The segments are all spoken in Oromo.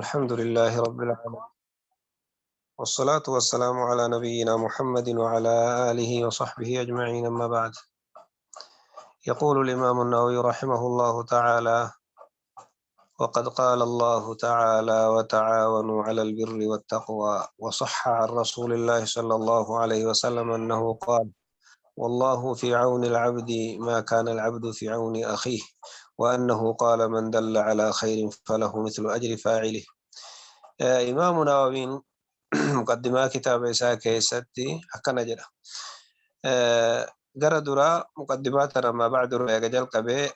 الحمد لله رب العالمين، والصلاة والسلام على نبينا محمد وعلى آله وصحبه أجمعين، أما بعد. يقول الإمام النووي رحمه الله تعالى: وقد قال الله تعالى: وتعاونوا على البر والتقوى. وصح عن رسول الله صلى الله عليه وسلم أنه قال: والله في عون العبد ما كان العبد في عون أخيه، وأنه قال: من دل على خير فله مثل أجر فاعله. إمام نووي مقدمة كتاب isaa keessatti akkana jedha. Gara duraa muqaddimaa tana ammaa ba'du eega jalqabee,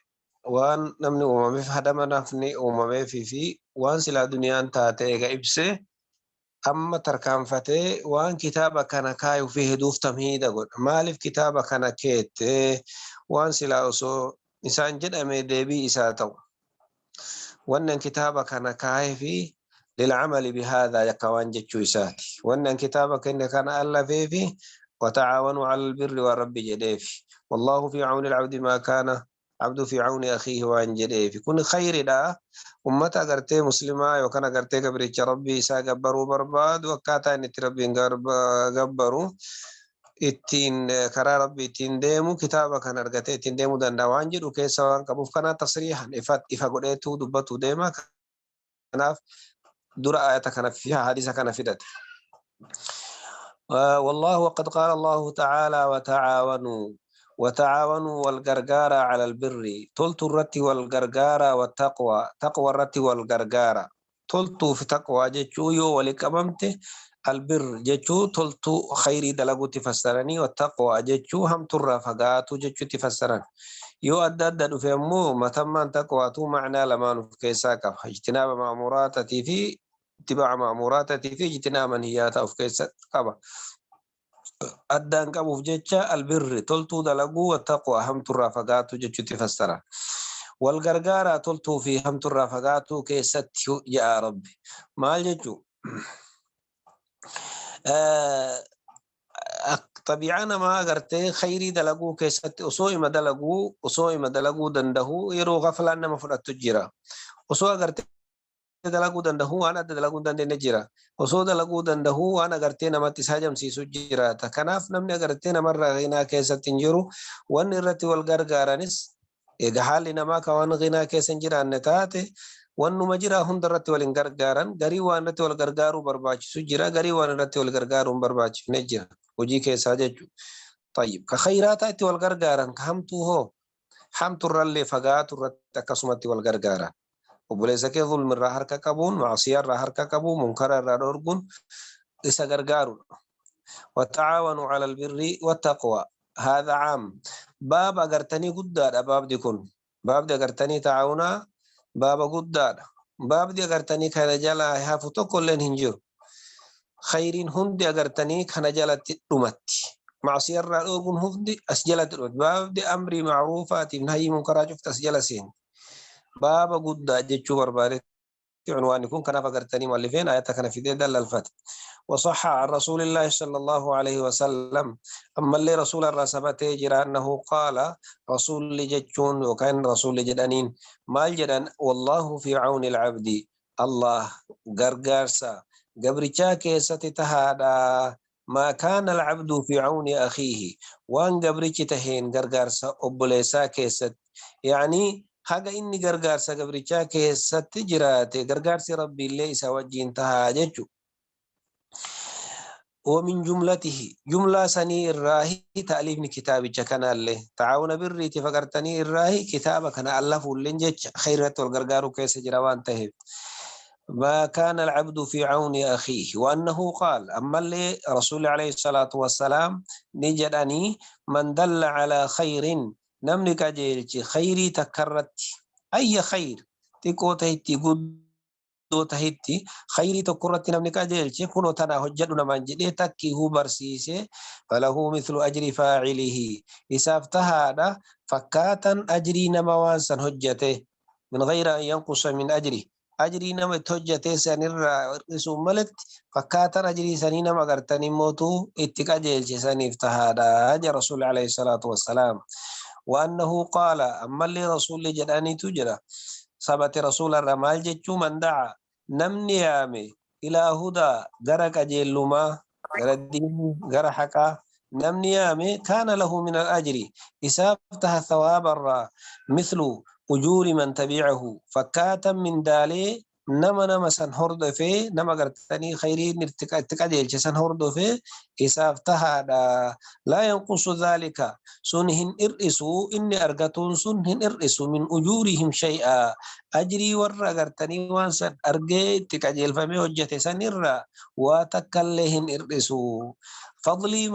waan namni uumameef, hadama nafni uumameefii fi waan silaa duniyaan taate eega ibsee, amma tarkaanfatee waan kitaaba kana kaayuu fi heduuf tamhiida godha. Maaliif kitaaba kana keettee? Waan silaa osoo isaan jedhame deebii isaa ta'u. Wannan kitaaba kana kaayee fi للعمل بهذا yakka waan jechuu isaati. Wannan kitaaba kenne kana allafee وتعاونوا على البر والرب jedheef. والله في عون العبد ما كان عبد في عون أخيه waan jedheef. Kun khayridha. Ummata agartee muslimaa yookaan agartee gabricha Rabbii isaa gabbaruu barbaadu, akkaataa inni itti Rabbiin gabbaru, ittiin karaa Rabbii ittiin deemu, kitaaba kan argatee ittiin deemuu danda'a waan jedhu keessa waan qabuuf, kana tasriihan ifa ifa godheetu dubbatu deema. Kanaaf dura ayata kana fi hadisa kana fidate. والله وقد قال الله تعالى: وتعاونوا، وتعاونوا والغرغارة على البر toltuu irratti walgargaara، والتقوى تقوى irratti walgargaara. Toltuu fi taqwaa jechuu yoo wali qabamte, البر jechuu toltuu khayrii dalaguutti fassaranii, والتقوى jechuu hamturraa fagaatu jechuutti fassaran. Yoo adda adda dhufe ammoo, matammaan taqwaatu macnaa lamaan of keessaa qaba: اجتناب مأموراتtii fi اتباع مأموراتtii fi اجتناب منهيات of keessa qaba. Addaan qabuuf jecha البر toltuu dalaguu، والتقوى hamturraa fagaatu jechuutti fassara. Wal gargaaraa toltuu fi hamturraa fagaatuu keessatti jedha Rabbi. Maal jechuu? Xabii'aa namaa agartee khayrii dalaguu keessatti osoo ima dalaguu danda'u yeroo gaflaan nama fudhattu jira. Osoo agartee dalaguu danda'u waan adda dalaguu hin dandeenye jira. Osoo dalaguu danda'u waan agartee namatti isa hajamsiisu jiraata. Kanaaf namni agartee namarraa ghinaa keessatti hin jiru. Wanni irratti wal gargaaranis, egaa haalli namaa ka waan ghinaa keessa hin jiraanne taate, wannuma jira hunda irratti wal hin gargaaran. Garii waan irratti wal gargaaruu barbaachisu jira, garii waan irratti wal gargaaruu hin barbaachifne jira hojii keessaa jechuudha. طيب, ka khayraataa itti wal gargaaran, ka hamtuu hoo? Hamturrallee fagaatu irratti akkasumatti wal gargaaran. Obboleessa kee zulmirraa harka qabuun, macsiyarraa harka qabuun, munkara irraa dhorguun isa gargaarudha. وتعاونوا على البر والتقوى هذا عام. Baaba agartanii guddaadha baabdi kun. Baabdi agartanii taa'unaa baaba guddaadha. Baabdi agartanii kana jalaa hafu tokko illeen hin jiru. Khayriin hundi agartanii kana jalatti dhumatti. Macsiyarraa dhorguun hundi as jalatti dhumatti. Baabdi amrii macruufaatiif nahyi munkaraa cufti as jala seeni. Baaba guddaa jechuu barbaade عنواني kun. Kanaaf agartanii muallifeen ayata kana fidee dallalfate. وصح عن رسول الله صلى الله عليه وسلم، أما اللي رسول الرسبته جرى، أنه قال، رسول جتشون وكان رسول جدانين مال جدان: والله في عون العبد، الله غرغارسا gabrichaa keessatti tahaadha، ما كان العبد في عون أخيه، waan gabrichi taheen gargaarsa obboleessaa keessatti. يعني haga inni gargaarsa gabrichaa keessatti jiraate, gargaarsi Rabbiillee isa wajjiin tahaa jechu. ومن جملته، جملة سني الراهي، تأليف كتابك كان اللي تعاون بري تفكرتني الراهي كتابك كان ألفوا اللي خيرات والغرغار كيس جروان تهب. ما كان العبد في عون أخيه. وأنه قال، أما اللي رسول عليه الصلاة والسلام نجدني: من دل على خير، namni qajeelche khayrii takkarratti، أي خير، xiqqoo tahitti guddoo tahitti, khayrii tokko irratti namni qajeelche, kunoo tanaa hojjedhu namaan jedhee takkihuu barsiise, فله مثل أجر فاعله، isaaf tahaadha fakkaatan ajrii nama waan san hojjete، من غير أن ينقص من أجره، ajrii nama itti hojjete sanirraa hir'isuun malatti fakkaatan ajrii sanii nama agartanii mootuu itti qajeelche saniif tahaadha ja rasuulli عليه الصلاة والسلام. وأنه قال، أما اللي رسول جداني تجرى ثبت رسول الرمال جتشو: من دعا Namni yaame ilaa hudaa, gara qajeellumaa, gara diinii, gara haqaa namni yaame, kaana lahu min al-ajri, isaaf taha thawaabarraa, mithlu ujuuri man tabi'ahu, fakkaatan mindaalee nama san hordofee, nama gartanii khayriin itti qajeelche san hordofee isaaf tahaadha. Laa yanqusu dhaalika, sun hin hir'isu, inni argatuun sun hin hir'isu, min ujuurihim shay'a, ajrii warra agartanii waan san argee itti qajeelfamee hojjete sanirra waa takkallee hin hir'isu. Fadlii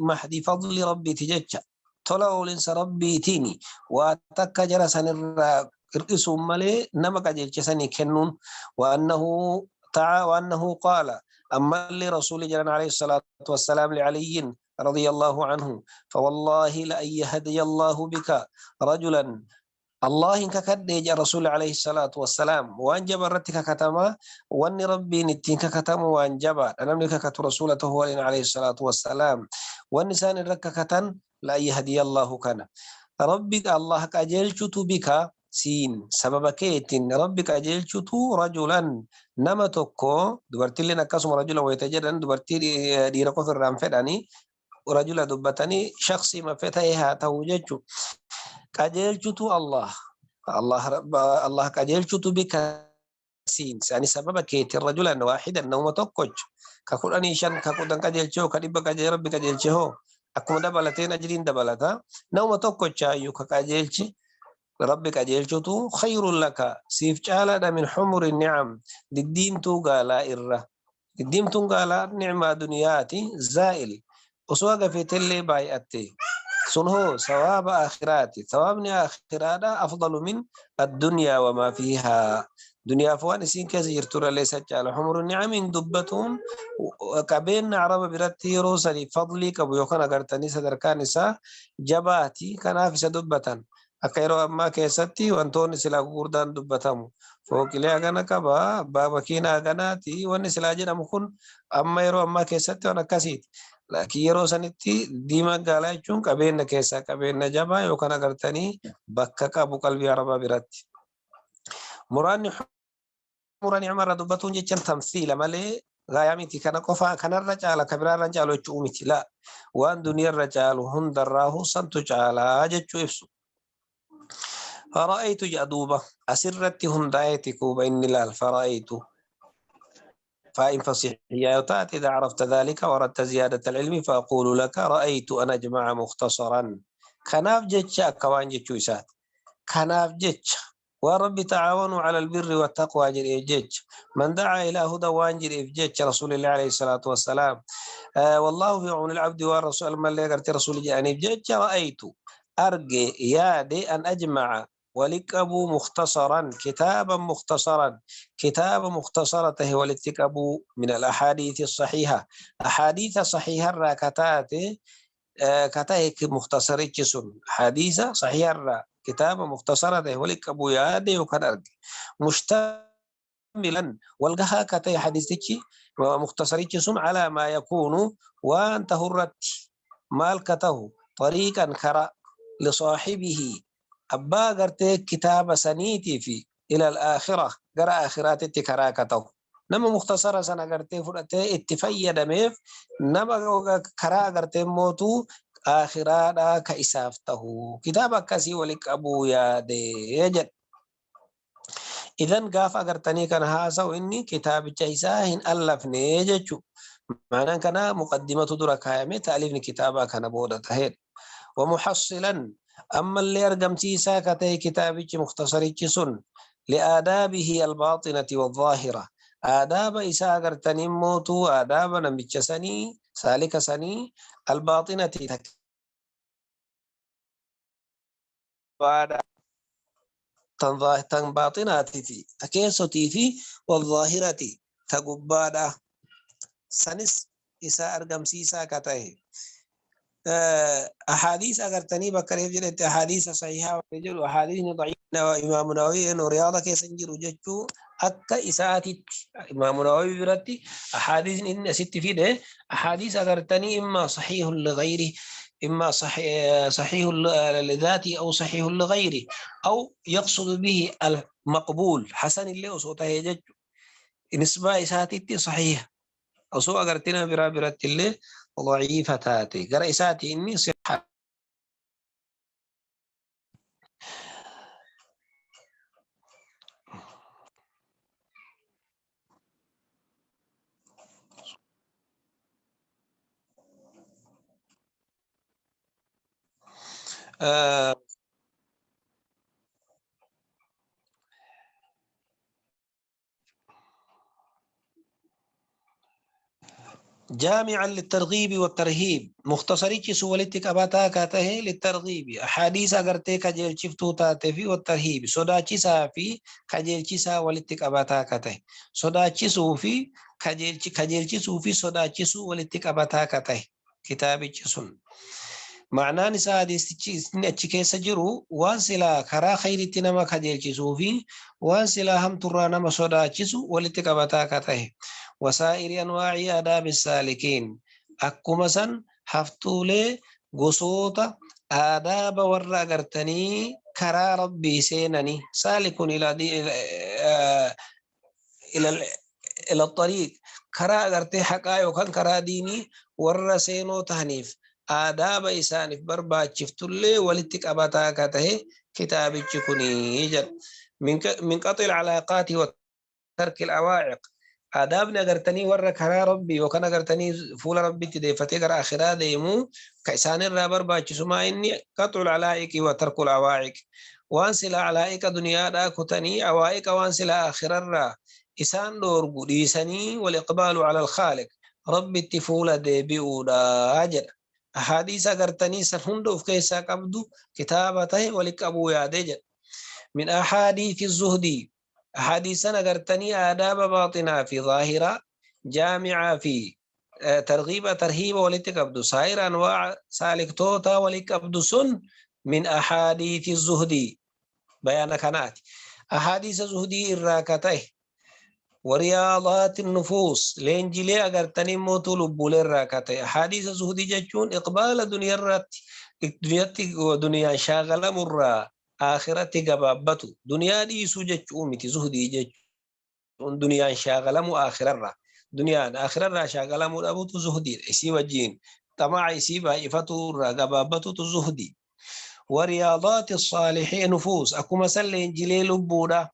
mahdi fadli Rabbiiti jecha, tola oolinsa Rabbiitiin waa takka jara sanirraa hir'isuun malee nama qajeelche sanii kennuun. Waannahu ta'a waannahu qaala, ammallee Rasuuli jedhan alayhi salaatu wassalaam li'aliyyin radiyallahu anhu: fawallahi la an yahdiya Allahu bika rajulan, Allahin kakadhee jedha Rasuulli alayhi salaatu wassalaam. Waan jaba irratti kakatama. Wanni Rabbiin ittiin kakatamu waan jabaadha. Namni kakatu Rasuula ta'uu waliin alayhi salaatu wassalaam. Wanni isaan irra kakatan la an yahdiya Allahu kana. Rabbi Allah qajeelchutu, bika, siin, sababa keetiin Rabbi qajeelchutu, rajulan, nama tokko. Dubartiilleen akkasuma. Rajula wayita jedhan dubartii dhiira qofa irraan fedhanii rajula dubbatanii, shaksii mafe ta'e haa ta'u jechu. Qajeelchutu Allah qajeelchutu, bika, siin, ani sababa keetiin, rajulan waahidan, nama tokkochu. Ka 15, ka 10 qajeelche hoo? Ka 100 qajeel Rabbi qajeelche hoo? Akkuma dabalateen ajriin dabalata. Nama tokkochaayyuu ka qajeelchi Rabbi qajeelchutu, khayrun laka, siif caalaadha, min humuri ni'am, diddiimtuu gaalaa irra. Diddiimtuun gaalaa nicmaa duniyaati zaa'il, osoo haga feetellee baay'atte. Sun hoo sawaaba aakhiraati. Sawaabni aakhiraadha afdalu min addunyaa wamaa fiihaa, duniyaaf waan isiin keessa jirturrallee isa caala. Humuru ni'amiin dubbatuun qabeenya Araba biratti yeroo sanii fadlii qabu yookaan agartanii sadarkaan isaa jabaati, kanaaf isa dubbatan. Akka yeroo ammaa keessatti wantoonni silaa gurguddaan dubbatamu, fooqilee hagana qaba, abbaa makiinaa haganaati, wanni silaa jedhamu kun amma yeroo ammaa keessatti waan akkasiiti. Laakiin yeroo sanitti diimaa gaalaa jechuun qabeenya keessaa qabeenya jabaa yookaan agartanii bakka qabu qalbii Arabaa biratti. Muraanni mura ni'ma irra dubbatuun jechan tamsiila malee gaayaa miti. Kana qofa kanarra caala, ka biraarra caalu jechuu miti. La, waan duniyaarra caalu hundarraahu santu caalaa jechuu ibsu. Fara'aytu jedha duuba, asirratti hundaa'eeti kuuba inni laal. Fara'aytu فإن فصيحية تأتي إذا عرفت ذلك وأردت زيادة العلم، فأقول لك رأيت أن أجمع مختصرا. Kanaaf jecha akka waan jechuu isaati. Kanaaf jecha waan Rabbi تعاونوا على البر والتقوى jedheef jecha, من دعا إلى هدى waan jedheef jecha رسول الله عليه الصلاة والسلام، والله في عون العبد waan رسول mallee agartee Rasuuli jedhaniif jecha, رأيت, arge, yaade, أن أجمع, walitti مختصرا, كتابا مختصرا, كتاب مختصرته walitti qabuu, من الأحاديث الصحيحة, أحاديث صحيحة irraa kataate katahe. Mukhtasarichi sun hadiisa sahiha irraa kitaaba mukhtasara ta'e walitti qabuu yaade yookaan arge. Mushtamilan, walgahaa ka ta'e hadiisichi mukhtasarichi sun, على ما يكون, waan tahurratti. Maal ka tahu? طريقا, kara, لصاحبه, abbaa gartee kitaaba saniitii fi, إلى الآخرة, gara aakhiraatitti karaa ka ta'u. Nama mukhtasara sana gartee fudhatee itti fayyadameef, nama karaa gartee mootuu aakhiraadhaa ka isaaf tahu kitaaba akkasii wali qabuu yaadee jedha. Idan gaafa agartanii kana haasa'u inni kitaabicha isaa hin allafne jechu. Maanaan kana muqaddimatu dura kaayame, ta'aliifni kitaabaa kana booda tahedha. ومحصلا, ammallee argamsiisaa ka ta'e kitaabichi mukhtasarichi sun, لآدابه الباطنة والظاهرة, aadaaba isaa agartanii mootuu, aadaaba namicha sanii, saalika sanii, الباطنة, tan baaxinaatiti, ta keessotii fi, والظاهرة, ta gubbaadha sanis isaa argamsiisaa ka ta'e. Ahaadiis agartanii bakka reef jedhetti ahaadiisa sahihaa jedhu, ahaadiisni daciif Imaamu Nawawi Riyaada keessa hin jiru jechuu. Akka isaatitti Imaamu Nawawi biratti ahaadiisni inni asitti fide ahaadiis agartanii إما صحيح لغيره، إما صحيح لذاته أو صحيح لغيره أو يقصد به المقبول، حسن illee osoo tahee jechu. Nisbaa isaatitti sahiha. Osoo agartee nama biraa biratti illee daciifa taate gara isaati inni siha. جامعا للترغيب والترهيب مختصريتش سوالتي قباتا كاته للترغيب أحاديث أغرتي كجيلچفتو تاته في والترهيب صداچسا في كجيلچسا ولتي قباتا كاته صداچسو في كجيلچسو في صداچسو ولتي قباتا كاته كتابي سن معنaan isaa hadiistichi inni achi keessa jiru waan silaa karaa khayritti nama kajeelchisuu fi waan silaa hamturraa nama sodaachisu walitti qabataa akka ta'e. Wasaa'iri anwaa'ii aadaabi saalikiin akkuma san haftuulee gosoota aadaaba warra agartanii karaa rabbii seenanii saalikun ila xariiq karaa agartee haqaa yookaan karaa diinii warra seenoo tahaniif aadaaba isaaniif barbaachiftullee walitti qabataa akka tahe kitaabichi kunii jedha. Min qaxil calaaqaati wa tarki alawaa'iq aadaabni agartanii warra karaa rabbii yookaan agartanii fuula rabbitti deeffatee gara akhiraa deemu ka isaanirraa barbaachisu maa inni qaxul calaa'iqi wa tarkul awaa'iq waan silaa calaa'iqa duniyaadhaa kutanii awaa'iqa waan silaa akhirarraa isaan dhoorgu dhiisanii wal iqbaalu cala alkhaaliq rabbitti fuula deebi'uudhaa jedha. Ahadiisa agartanii san hunda of keessaa qabdu kitaaba tahe wali qabuu yaadee jedha. Min ahaadiisi zuhdii ahaadiisan agartanii aadaaba baaxinaa fi zaahiraa jaamicaa fi targhiiba tarhiiba walitti qabdu saayira anwaaca saaliktoota wali qabdu sun min ahaadiisi zuhdii bayaana kanaati. Ahaadiisa zuhdii irraa ka ta'e ورياضات النفوس لينجلي أغرتني موتو لبولي راكتي حديث زهدي جتشون إقبال دنيا الرات دنيا شاغلة مرة آخرتي قبابتو دنيا دي سو جتشومتي زهدي جتشون دنيا شاغلة مو آخرة را دنيا آخرة را شاغلة مو أبوتو زهدي إسي وجين طمع إسي بايفتو را قبابتو زهدي ورياضات الصالحين نفوس أكو مثلا لينجلي لبولا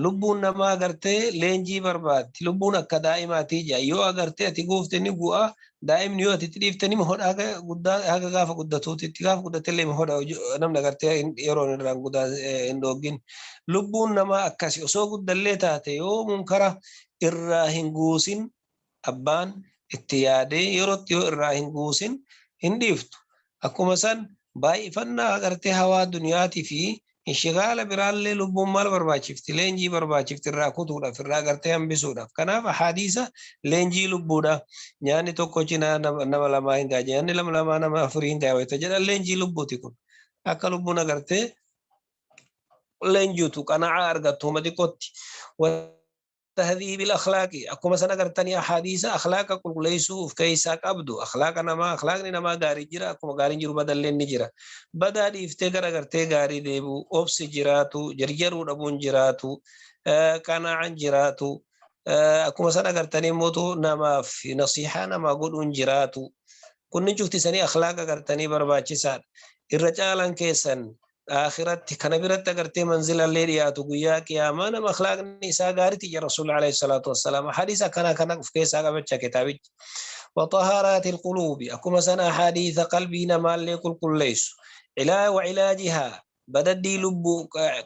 lubbuun namaa agartee leenjii barbaaddi. Lubbuun akka daa'imaatii jira. Yoo agartee ati guufte ni gu'a. Daa'imni yoo ati itti dhiifte ni hodha haga guddaa haga gaafa guddatuutti gaafa guddattellee ni hodha namni agartee yeroo irraan guddaa hin dhoggin. Lubbuun namaa akkasi osoo guddallee taate yoo munkara irraa hin guusin abbaan itti yaadee yerootti yoo irraa hin guusin hin dhiiftu. Akkuma san baay'ifannaa agartee hawaa duniyaatii fi inshigaala biraallee lubbuun maal barbaachifti? Leenjii barbaachifti irraa kutuudhaaf, irraa agartee hambisuudhaaf. Kanaaf hadiisa leenjii lubbuudha. Nyaanni tokko cinaa nama lamaa hin ga'a. Nyaanni lama lamaa nama afurii hin ga'a. Wayita jedhan leenjii lubbuuti kun. Akka lubbuun agartee leenjiitu qana'aa argattu huma xiqqootti. تهذيب الأخلاق أكما سنقرتني أحاديث أخلاق كل ليسوا في كيسا قبضو أخلاق نما أخلاق نما غاري جرا أكما غاري جرو بدل لين جرا بدا ديفتي غرغرتي غاري ديبو أوبس جراتو جرجرو دبون جراتو قناعا جراتو أكما سنقرتني موتو نما في نصيحة نما قدون جراتو كن شفتي سني أخلاق غرتني برباچسان الرجالان كيسن آخرت كان برت أغرتي منزل الليل ياتو قيا قياما نم أخلاق نساء غارتي يا رسول الله عليه الصلاة والسلام حديث كان كان في كيسا قبتش كتابي وطهارات القلوب أكما سنة حديث قلبي نما اللي قل قل ليس علا وعلاجها بددي لب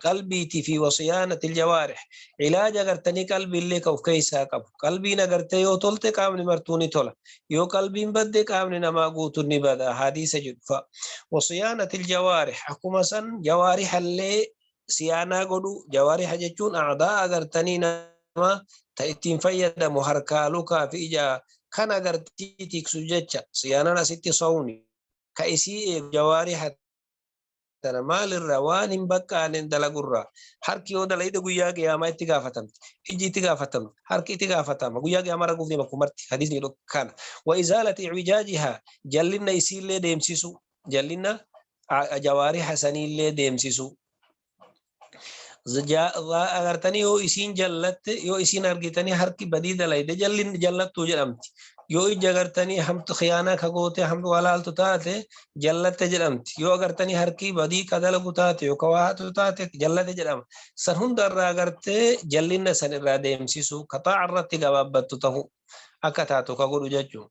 قلبي في وصيانة الجوارح علاج أغرتني قلبي اللي كوف كيسا قب قلبي نغرتي يو تلت قامني مرتوني تولا يو قلبي بدي قامني نما قوتني بدا حديث جد وصيانة الجوارح حكومة سن جوارح اللي سيانا قدو جوارح جتون أعضاء أغرتني نما تأتين فيدا مهركالوكا في إجا كان أغرتي تكسو جتشا سيانا نسيتي صوني كأسي جوارح tana maalirraa waan hin baqqaanen dalagurraa harki yoo dalayde guyyaa qiyaamaa itti gaafatamti ijji itti gaafatamti harki itti gaafatama guyyaa qiyaamaa raguuf deema kumarti hadiisni jedhu kana wa izaalati icwijaajihaa jallinna isiillee deemsisu jallinna jawaariha saniillee deemsisu Agartanii yoo isiin jallatte, yoo isiin argitanii harki badii dalayde jallattuu jedhamti. Yoo ija agartanii hamtu khiyaanaa ka goote, hamtu walaaltu taate, jallatte jedhamti. Yoo agartanii harki badii ka dalagu taate yookaan waa hatu taate, jallate jedhama. San hundarraa agartee jallinna san irraa deemsisu, ka xaa'a irratti gabaabbattu tahu akka taatu ka godhu jechuudha.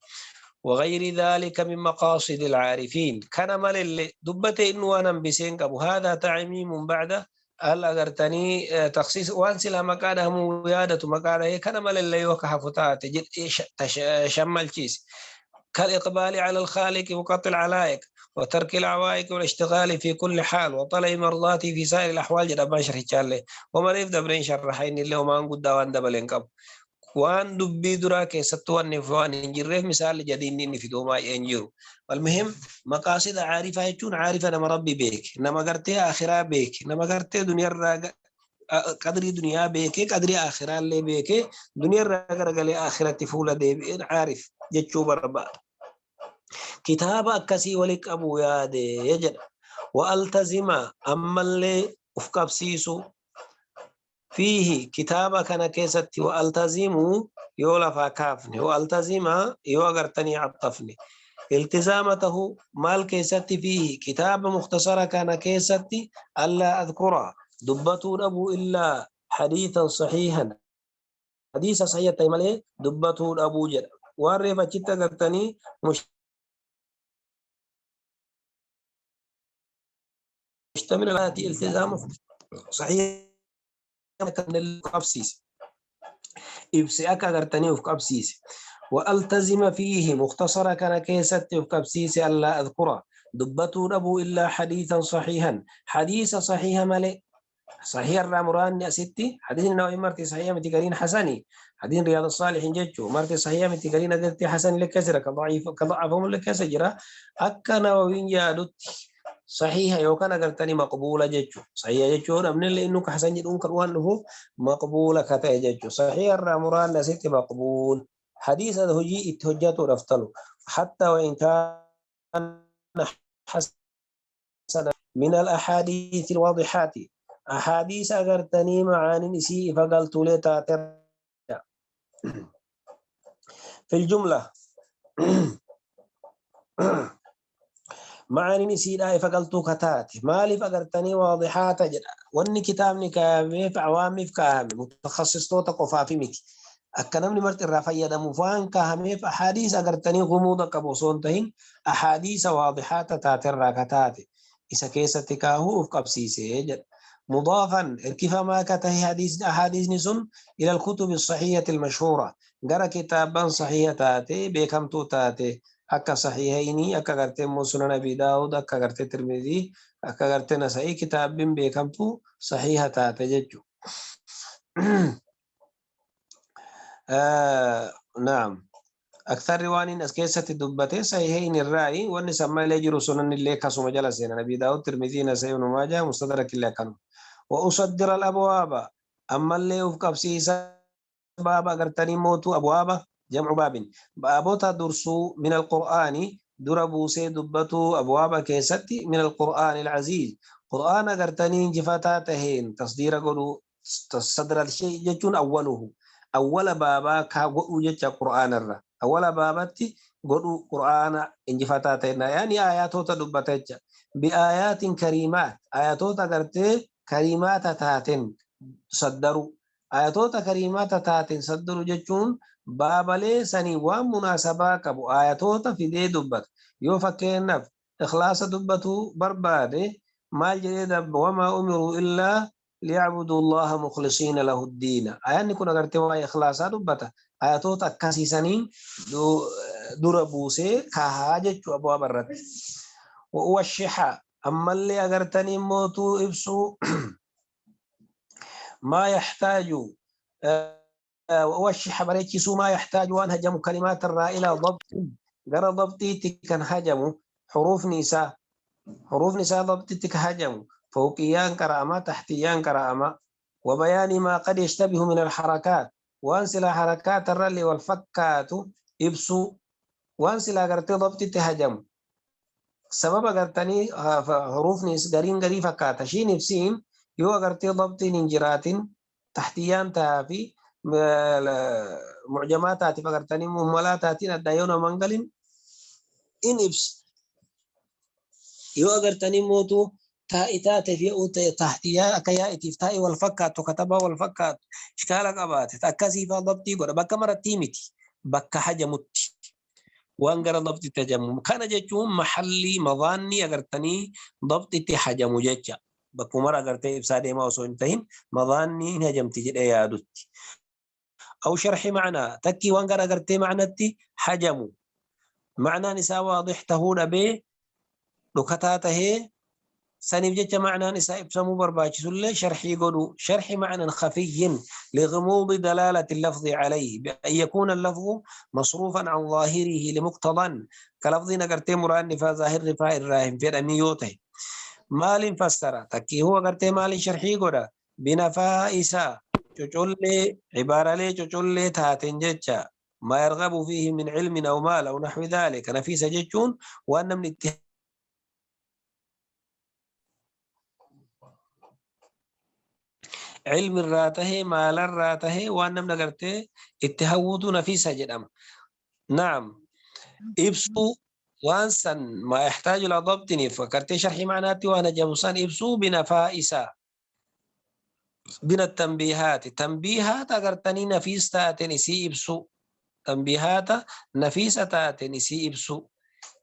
وغير ذلك من مقاصد العارفين كان مال دبته إنه أنا بسين قبو. هذا تعميم بعد هل أغرتني تخصيص وان سلا مكانه ميادة مكانه كان مال اللي يوكا حفتات شمل كيس كالإقبال على الخالق وقطع العلائق وترك العوائق والاشتغال في كل حال وطلب مرضاته في سائر الأحوال. جدا باشر هجالي ومريف دبرين شرحين اللي وما نقول دوان دبلين قبو. Waan dubbii duraa keessatti waan hin jirreef misaalli jadiinni inni fiduu baay'ee hin jiru. Walmuhim, maqaasida caarifaa jechuun caarifa nama Rabbi beeke, nama gartee akhiraa beeke, nama gartee duniyaarraa qadrii duniyaa beeke, qadrii akhiraallee beeke, duniyaarraa garagalee akhiratti fuula deebi'een caarif jechuu barbaada. Kitaaba akkasii wali qabu yaade jedha. Wa'altazima, ammallee uf qabsiisu, فيه كتابة كان كيستي. وألتزم يو لفا كافني، وألتزم يو أغرتني عطفني التزامته مال كيستي، فيه كتاب مختصرة كان كيستي، ألا أذكر دبتو أبو إلا حديثا صحيحا، حديث صحيح تيمالي دبتو أبو جد وارفة غرتني مشتمل على التزام صحيح kan qabsiise ibsi akka agartanii uf qabsiise. وألتزم فيه مختصرة كان كيست قبسيس ألا أذكر دبتو أبو إلا حديثا صحيحا، حديث صحيح ملئ. صحيح الرامران أستي حديث النووي مرتي صحيح متقرين حسني، حديث رياض الصالحين جتشو مرتي صحيح متقرين أدرتي حسن لكسرة كضعيف كضعفهم لكسجرة. أكا نووي يادت صحيحة يوكان أغرتني مقبولة جتشو صحيحة جتشو أمن اللي إنه كحسن جدون كروان له مقبولة كتا جتشو. صحيح الرامران ستي مقبول حديث هجي اتهجته رفتلو حتى وإن كان حسن من الأحاديث الواضحات، أحاديث أغرتني معاني نسي فقلت لي تاتر في الجملة معاني نسي لا فقلت كتات مالي فقرتني واضحات جدا. واني كتابني كامي عوامي كامي متخصص توتا قفافي ميتي akka namni marti irraa fayyadamuuf waan kaa'ameef ahaadiisa agartanii gumuuda qabu osoo hin tahin ahaadiisa waadixaata taaterraa ka taate isa keessatti kaahuu uf qabsiisee jedha. مضافا اركفما كته حديث أحاديث نسن إلى الكتب الصحيحة المشهورة غير كتابا صحيحة تاتي بكمتو تاتي أكا صحيحيني أكا غرتي سنن أبي داود أكا غرتي ترمذي أكا غرتي نسائي كتاب بكمتو صحيحة تاتي ججو. نعم، أكثر روانين أسكيسة دبتي صحيحين الرأي وأن سمى لي سنن اللي كسو مجلسين أبي داود ترمذي نسائي بن ماجه مستدرك اللي كانوا. وأصدر الأبواب أما اللي أفكبسيسا باب أغرتني موتو أبواب جمع باب بابوتا درسو من القرآن دربوسي دبتو أبواب كيستي من القرآن العزيز قرآن أغرتني جفتاتهين تصدير قولوا تصدر الشيء يجون أوله أول بابا كا جتا قرآن الرا أول بابتي قولوا قرآن إنجفتاتهين يعني آياتو تدبتها بآيات كريمات آياتو تغرتي كريمات تاتين صدروا آياتو كريمات تاتين صدروا جتون بابلي سني ومناسبة كبو آياتو في دي دبت يو فكينف إخلاص دبتو بربادي ما الجديد وما أمروا إلا ليعبدوا الله مخلصين له الدين آيان نكون أغرتي واي إخلاصا دبتا آياتو تكاسي سنين دربوسي كهاجة أبواب الرد. وأوشح أما اللي أغرتني موتو إبسو ما يحتاج وأوشح بريكسو ما يحتاج وأن هجموا كلمات الراء إلى ضبط غير ضبطي تكن هجموا حروف نساء حروف نساء ضبطي تك هجموا فوقيان كرامة تحتيان كرامة وبيان ما قد يشتبه من الحركات وأنسل حركات الرل والفكات إبسو وأنسل أغرتي ضبطي تهجموا سبب أغرتني حروف نس قرين قري فكات شين بسين Yoo agartee dabtiin hin jiraatin tahtiyaan tahaa fi mucjamaa taatiif agartanii muhmalaa taatiin addaa yoo naman galin in ibsa. Yoo agartanii mootuu taa'i taate fi tahtiyaa akka yaa'itiif taa'i wal fakkaattu katabaa wal fakkaattu ishkaala qabaate akkasii faa dabtii godha bakka marattii miti bakka hajamutti waan gara dabtitti hajamu. Kana jechuun mahallii madaannii agartanii dabtitti hajamu jecha. Bakkuma mara agartee ibsaa deemaa osoo hin tahin madaannii hin hajamti jedhee yaadutti. Aw sharxi ma'naa takkii waan gara agartee ma'natti hajamu. Ma'naan isaa waadix tahuu dhabee dhokataa tahee saniif jecha ma'naan isaa ibsamuu barbaachisullee sharxii godhu. Sharxi ma'nan khafiyyin lighumuudi dalaalati lafzi alayhi bi'an yakuuna lafzu masruufan an zaahirihi limuqtadan ka lafziin agartee muraanni faa zaahirri faa irraa hin fedhamii yoo tahe. Maaliin fassara? Takkii hoo agartee maaliin sharxii godha? Binafaa'isa cocollee cibaaralee cocollee taateen jecha ما يرغب فيه من علم أو مال أو نحو ذلك. نفيسة jechuun waan namni itti ilmi irraa tahee maalarraa tahee waan namni agartee itti hawwutu nafiisa jedhama. Naam. Ibsuu waan san ما يحتاج إلى ضبط agartee sharxii macnaatti waan hajamu san ibsuu binafaa'isa bina tanbiihaati tanbiihaata agartanii nafiis taateen isii ibsuu tanbiihaata nafiisa taateen isii ibsuu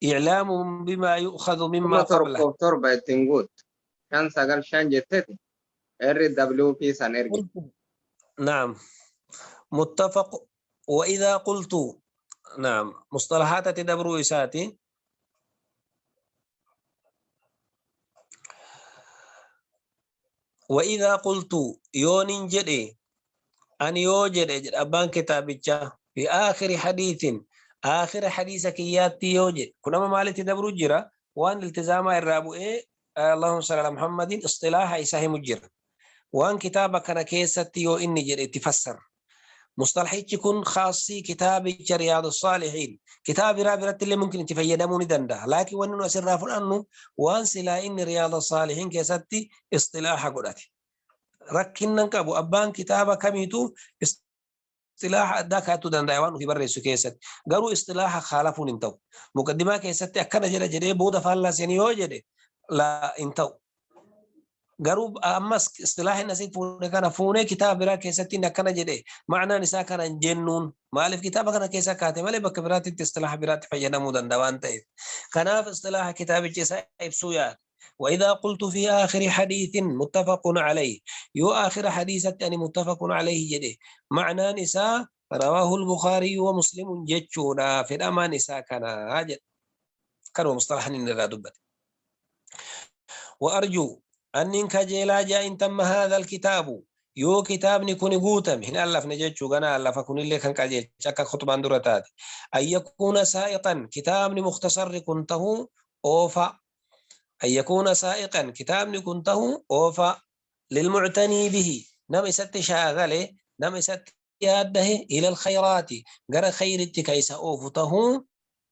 إعلام بما يؤخذ مما kuma قبله. Tokkoof torba ittiin guuttu 595 jetteeti RWP san ergi. نعم متفق. وإذا قلت نعم مصطلحات تدبر إساتي. وإذا قلت يون جدي أن يوجد أبان كتابتشا في آخر حديث آخر حديث كياتي يوجد كنا مالي تدبر جرا وان التزام الرابو إيه اللهم صل على محمد اصطلاح إساهي مجرا وان كتابة كان كيستي يو إني جدي تفسر مصطلحي كن خاصي كتاب رياض الصالحين كتاب رابرة اللي ممكن تفيدموني دندا لكن وان أسر أنه وان سلا إن رياض الصالحين كيستي اصطلاح قدرتي rakkinnan qabu abbaan kitaaba kamiitu istilaaha addaa kaa'achuu danda'a waan ofii barreessu keessatti garuu istilaaha kaalafuun hin ta'u muqaddimaa keessatti akkana jedha jedhee booda faallaa seenii yoo jedhe laa hin ta'u garuu ammas istilaahin asii fuune kana fuunee kitaaba biraa keessatti inni akkana jedhe ma'anaan isaa kana hin jennuun maaliif kitaaba kana keessa kaate malee bakka biraatti istilaaha biraatti fayyadamuu danda'a waan ta'eef kanaaf istilaaha kitaabichi isaa ibsuu yaada. وإذا قلت في آخر حديث متفق عليه يو آخر حديثة أني متفق عليه جده معنى نساء رواه البخاري ومسلم جتشونا في الأمان نساء كان عجل كانوا مصطلحا إن دبت. وأرجو أن كجيلا جاء إن تم هذا الكتاب يو كتاب نكون قوتم هنا ألف نجتشو غنا ألف كون اللي كان كجيل شكا خطبان درتات أن يكون سائقا كتاب مختصر كنته أوفا أن يكون سائقا كتاب كنته أوفا للمعتني به نم ست شاغله نم ست ياده إلى الخيرات غير خير كيس أوفته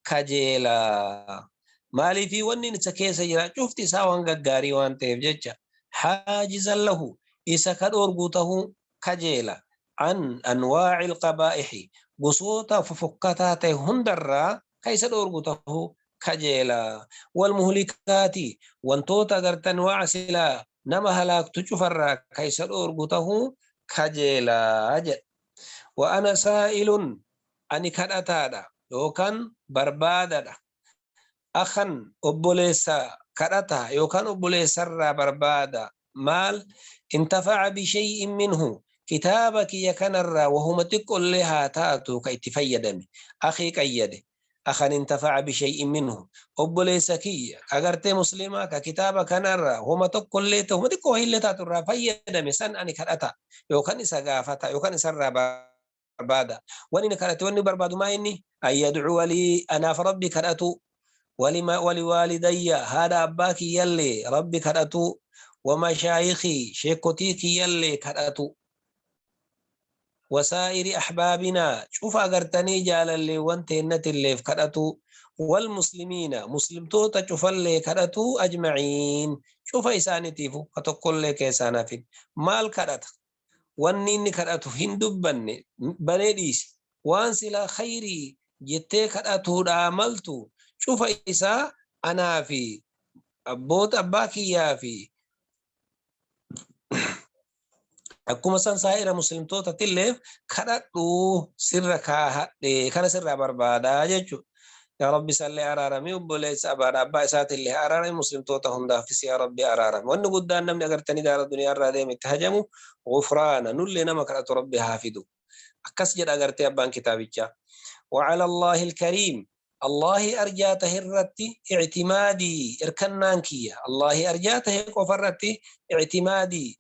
كجيلا مالي في ونين سكيس جرا شفتي ساوان غاري وان تيف جتشا حاجزا له إسا كدورغوته كجيلا عن أنواع القبائح قصوتا ففكتات هندرا كيس دورغوته كجيلا والمهلكات وانتوتا غرتن وعسلا نما هلاك تجفر كيس دورغوته كجيلا أجل. وأنا سائل أني كدتادا يوكان برباددا أخن أبوليسا كدتا يوكان أبوليسا بربادا مال انتفع بشيء منه كتابك يكنر وهم تقول لها تاتو كي تفيدني أخي كيده أخن انتفع بشيء منه أبوليسا كي أغرت مسلمة ككتابك نرى هم تقول لي هم تقول هي تاتو را فيدني سن أني كدتا يوكان إسا يوكان إسا بربادا واني كدت واني بربادو ما إني أن يدعو لي أنا فربي كدتو ولما ولوالدي هذا أباك يلي ربي كدتو ومشايخي شيكوتيك يلي كدتو وسائر أحبابنا شوف أغرتني جال اللي وانت إنت اللي كدتو Wal muslimiina, muslimtoota cufallee kadhatu, ajmaciin, cufa isaaniitiifu, ka tokkollee keessaa hafin. Maal kadhata? Wanni inni kadhatu hin dubbanne, banee dhiise. Waan silaa khayrii jettee kadhatuudhaa maltu cufa isaa anaa fi abboota abbaa kiyyaa fi akkuma san saa'ira muslimtootatillee kadhadhu, sirra kaahadhe, kana sirraa barbaadaa jechuudha. Yaa Rabbi, sallee araaramii, obboleessa abbaadha abbaa isaatillee araarami, muslimtoota hundaafis yaa Rabbi araarami. Wanni guddaan namni agartanii daara duniyaa irraa deeme itti hajamu gufraana, nullee nama kadhatu Rabbi haa fidu. Akkas jedha agartee abbaan kitaabichaa. وعلى الله الكريم, Allahi arjaa tahe irratti, اعتمادي, irkannaan kiyya. Allahi arjaa tahe qofa irratti, اعتمادي,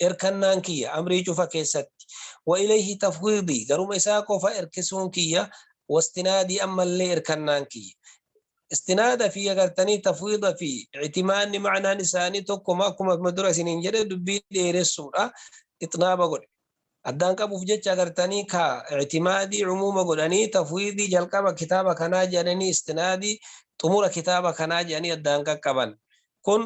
irkannaan kiyya amrii cufa keessatti. وإليه تفويضي, garuma isaa qofa irkisuun kiyya. واستنادي, ammallee irkannaan kiyya. Istinaada fi agartanii tafwiida fi ictimaadni macnaan isaanii tokkuma. Akkuma dura isiniin jedhe, dubbii dheeressuudha ixnaaba godhe. Addaan qabuuf jecha agartanii ka ictimaadii cumuuma godhanii, tafwiidii jalqaba kitaaba kanaa jedhanii, istinaadii xumura kitaaba kanaa jedhanii addaan qaqqaban. Kun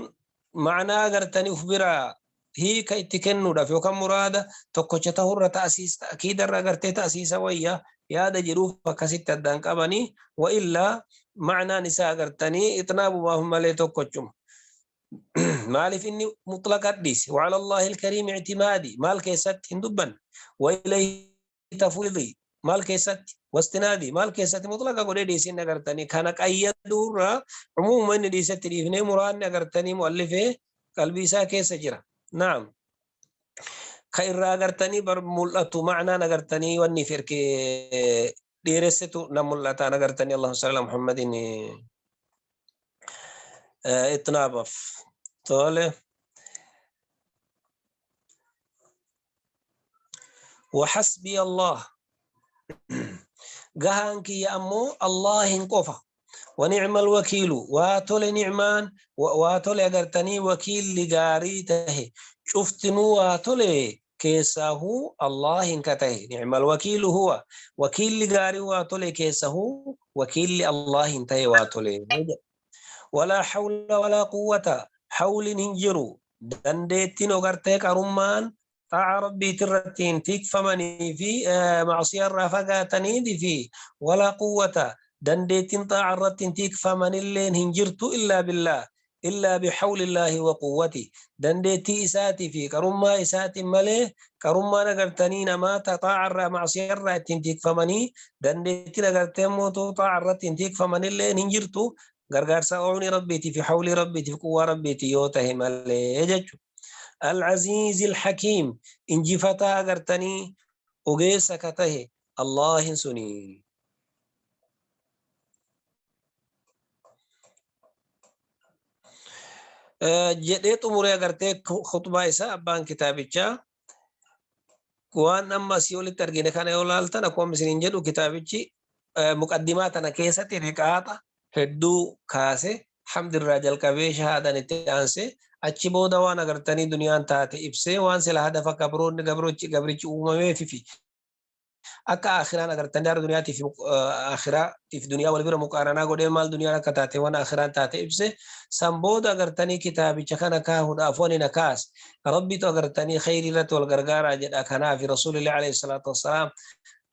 macnaa agartanii uf biraa hiika itti kennuudhaaf yookaan muraada tokkocha tahurra ta'asiis akiidarra agartee ta'asiisa wayya yaada jedhuuf akkasitti addaan qabanii. Wa illaa macnaan isaa agartanii ixnaabumaaf malee tokkochuma. Maaliif inni mutlaqa dhiise? وعلى الله الكريم اعتمادي maal keessatti hin dubbanne. وإليه تفويضي maal keessatti, واستنادي maal keessatti, mutlaqa godhee dhiisin. Agartanii kana qayyaduurra cumuuma inni dhiisetti dhiifnee muraanni agartanii mu'allifee qalbii isaa keessa jira. Naam. Ka irraa agartanii bar mul'atu macnaan agartanii wanni fi erkee dheeressitu na mul'ataan agartanii. اللهم صل على محمد. Itnaabaaf tole. وحسبي الله, gahaan kiyya ammoo Allahin qofa. ونعم الوكيل, waa tole, nicmaan waa tole agartanii wakiilli gaarii tahe cuftinuu waa tole, keessaahuu Allahin ka tahe. نعم الوكيل هو, wakiilli gaarii waa tole, keessahuu wakiilli Allahin tahe waa tole. ولا حول ولا قوة, hawlin hin jiru, dandeettiin ogartee qarummaan xaa'a rabbiit irrattiin tikfamanii fi macsiyaa irraa fagaatanii fi ولا قوة, dandeettiin xaa'a irrattiin tikfamanilleen hin jirtu, إلا بالله, إلا بحول الله وقوته, dandeettii isaatii fi qarummaa isaatiin malee. Qarummaan agartanii namaa xaa'a irraa macsiyaa irraa ittiin tikfamanii, dandeettiin agartee mootuu xaa'a irratti hin tikfamanilleen hin jirtu, gargaarsa oomni rabbiitii fi hawlii rabbiitii fi quwwaa rabbiitii yoo tahe malee jechuudha. العزيز الحكيم, injifataa agartanii ogeessa ka tahe Allahin suni. Jedhee xumuree agartee khutbaa isaa abbaan kitaabichaa. Waan amma asii olitti argine kana yoo laaltan, akkuma isiniin jedhu, kitaabichi muqaddimaa tana keessatti riqaaxa hedduu kaase. Hamdirraa jalqabee, shahaadan itti aansee, achi booda waan agartanii duniyaan taate ibsee, waan sila hadafa gabroonni gabrichi gabrichi uumameefi fi akka akhiraan agartanii daara duniyaatiif akhiraatiif duniyaa wal bira muqaaranaa godhee, maal duniyaan akka taate, waan akhiraan taate ibse. San booda agartanii kitaabicha kana kaahuudhaaf wani na kaase, rabbitu agartanii khayrii irratti wal gargaaraa jedha. Kanaaf rasuulillah عليه الصلاة والسلام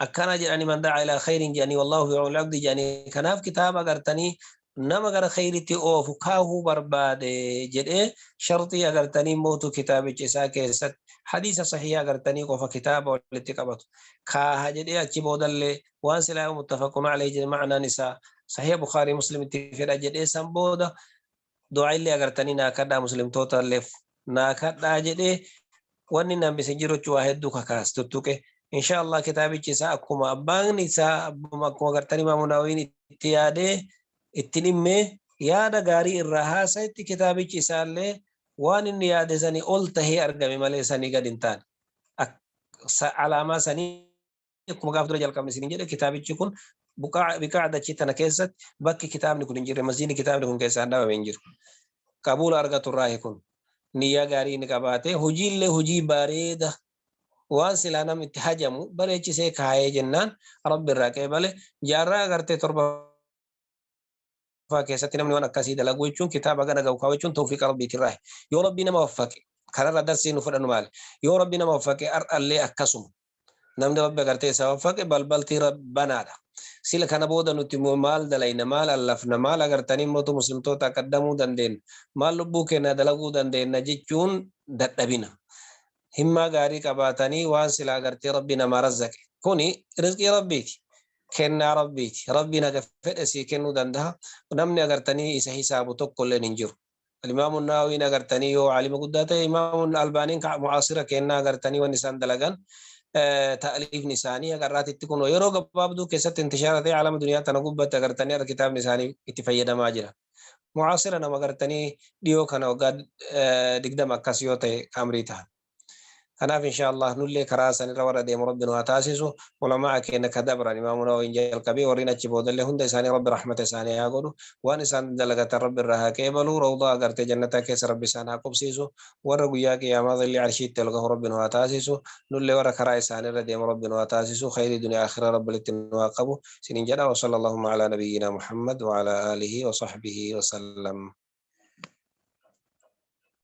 akkana jedhani, من دعا إلى خير jedhanii, والله في عون العبد jedhanii. Kanaaf kitaaba agartanii nama gara khayritti oofu kaahuu barbaade jedhee, sharxii agartanii mootu kitaabicha isaa keessatti hadiisa sahiha agartanii qofa kitaaba walitti qabatu kaaha jedhee, achi boodallee waan silaa متفق عليه jedhe, macnaan isaa sahiha Bukaarii Muslimitti fedha jedhee, san booda du'aa illee agartanii naa kadhaa, muslimtoota illeef naa kadhaa jedhee, wanni nambise jiru waa hedduu kakaas tuttuqe. Insha Allah, kitaabichi isaa akkuma abbaan isaa, akkuma agartanii Imaamu Nawawiin itti yaadee itti dhimmee yaada gaarii irraa haasayetti, kitaabichi isaallee waan inni yaade sanii ol tahee argame malee sanii gad hin taane. Alaamaa sanii akkuma gaaf dura jalqabne isiniin jedhe, kitaabichi kun biqaa dachii tana keessatti bakki kitaabni kun hin jirre, masjiidni kitaabni kun keessaan dhabame hin jiru. Qabuula argatu irraahi kun niyyaa gaarii inni qabaate, hojiillee hojii bareeda waan silaa namni itti hajamu bareechisee kaayee jennaan rabbi irraa qeebale. Jaarraa agartee torba faa keessatti namni waan akkasii dalaguu jechuun kitaaba gana ga'u kaawwachuun tawfiiqa rabbiitirraa. Yoo rabbi nama waffaqe, kanarra darsii nu fudhannu maali? Yoo rabbi nama waffaqe, har'allee akkasuma namni rabbi agartee isaa waffaqe, balbaltii banaadha. Sila kana booda nuti maal dalayna, maal allafna, maal agartanii mootu muslimtoota qaddamuu dandeenya, maal lubbuu keenya dalaguu dandeenya jechuun dadhabina. Himmaa gaarii qabaatanii waan sila agartee rabbi nama razzaqe, kuni rizqii rabbiiti, kennaa rabbiiti. Rabbiin haga fedhe sii kennuu danda'a. Namni agartanii isa hisaabu tokko illee hin jiru. Imaamu Nawawiin agartanii yoo alima guddaa ta'e, Imaamu Albaaniin mu'aasira kennaa agartanii waan isaan dalagan, ta'liifni isaanii agarraatitti kun yeroo gabaabduu keessatti intishaara ta'e, alama duniyaa tana gubbatti agartanii har'a kitaabni isaanii itti fayyadamaa jira. Mu'aasira nama agartanii dhiyoo kana waggaa 20 akkas yoo ta'e amrii ta'a. Kanaaf insha Allah nullee karaa sanirra warra deemu rabbi nu haa taasisu. Ulamaa keenya ka dabran, Imaamu Nawawiin jalqabee warreen achi boodallee hunda isaanii rabbi rahmata isaanii haa godhu. Waan isaan dalagatan rabbi irraa haa qeebalu. Rawdaa agartee jannataa keessa rabbi isaan haa qubsiisu. Warra guyyaa qiyaamaa dhilli arshiitti ol gahu rabbi nu haa taasisu. Nullee warra karaa isaaniirra deemu rabbi nu haa taasisu. Khayrii duniyaa akhiraa rabbi walitti nu haa qabu. Sinin jedha. Wa sallallahu ala nabiyyina Muhammad wa ala alihi wa sahbihi wa sallam.